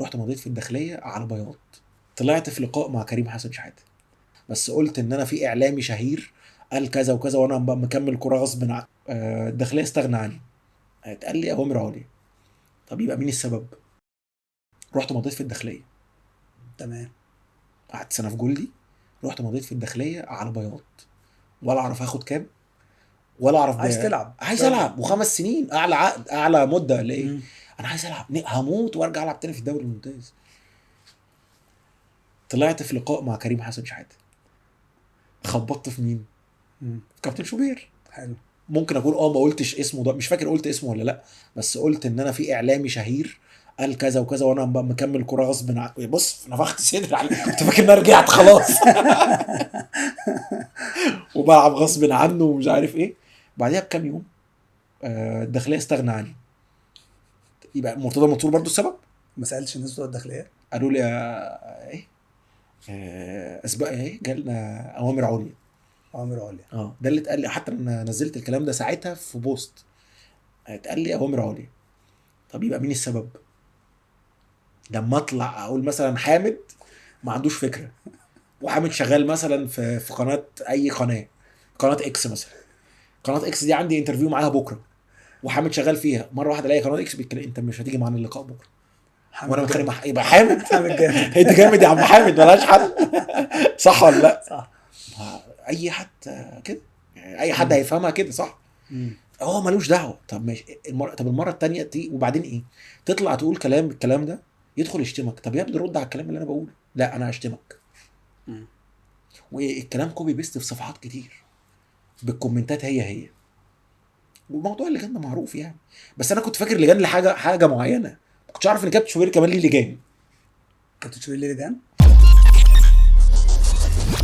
رحت مضيت في الداخلية على بياض. طلعت في لقاء مع كريم حسن شحاته، بس قلت ان انا في اعلامي شهير قال كذا وكذا وانا مكمل كورة غصب عني. الداخلية استغنى عني، اتقال لي اوامر عليا. طب يبقى مين السبب؟ رحت مضيت في الداخلية. تمام. قعدت سنة في جولدي، رحت مضيت في الداخلية على بياض، ولا اعرف اخد كام ولا اعرف. عايز تلعب. عايز العب، وخمس سنين اعلى عقد اعلى مده لايه؟ انا عايز العب، هموت وارجع العب تاني في الدوري الممتاز. طلعت في لقاء مع كريم حسن شحاته، خبطت في مين؟ كابتن شوبير. حلو. ممكن اكون ما قلتش اسمه، ده مش فاكر قلت اسمه ولا لا، بس قلت ان انا في اعلامي شهير قال كذا وكذا وانا مكمل كورة غصب عني. بص نفخت صدري عليه، كنت فاكر ان انا رجعت خلاص وبلعب غصب عنه ومش عارف ايه. بعديها بكام يوم الداخلية استغنى عني. يبقى مرتضى منصور برضو السبب؟ ما سالتش الناس بتوع الداخلية؟ قالوا لي ايه اسباب ايه؟ جالنا اوامر عليا. اوامر عليا، ده اللي اتقال لي، حتى انا نزلت الكلام ده ساعتها في post، اتقال لي اوامر عليا. طب يبقى مين السبب؟ لما اطلع اقول مثلا حامد ما عندوش فكرة، وحامد شغال مثلا في قناة، اي قناة، قناة اكس مثلا، قناة اكس دي عندي interview معاها بكره وحامد شغال فيها، مرة واحدة الاقي قناة اكس بيتكلم انت مش هتيجي معانا اللقاء بكره، وانا بتخانق مع يبقى حامد. حامد جامد. انت جامد يا عم حامد، ملهاش حل. صح ولا لا؟ صح. اي حد كده يعني، اي حد هيفهمها كده صح. هو ملوش دعوه. طب ماشي، طب المرة الثانية وبعدين ايه؟ تطلع تقول كلام، الكلام ده يدخل يشتمك. طب يا ابني رد على الكلام اللي انا بقوله. لا انا هشتمك. والكلام copy paste في صفحات كتير بالكومنتات هي هي. وموضوع اللجان ده معروف يعني، بس انا كنت فاكر لجان لحاجة حاجة معينة، ما كنتش اعرف ان كابتن شوبير كمان ليه لجان. كابتن شوبير ليه لجان؟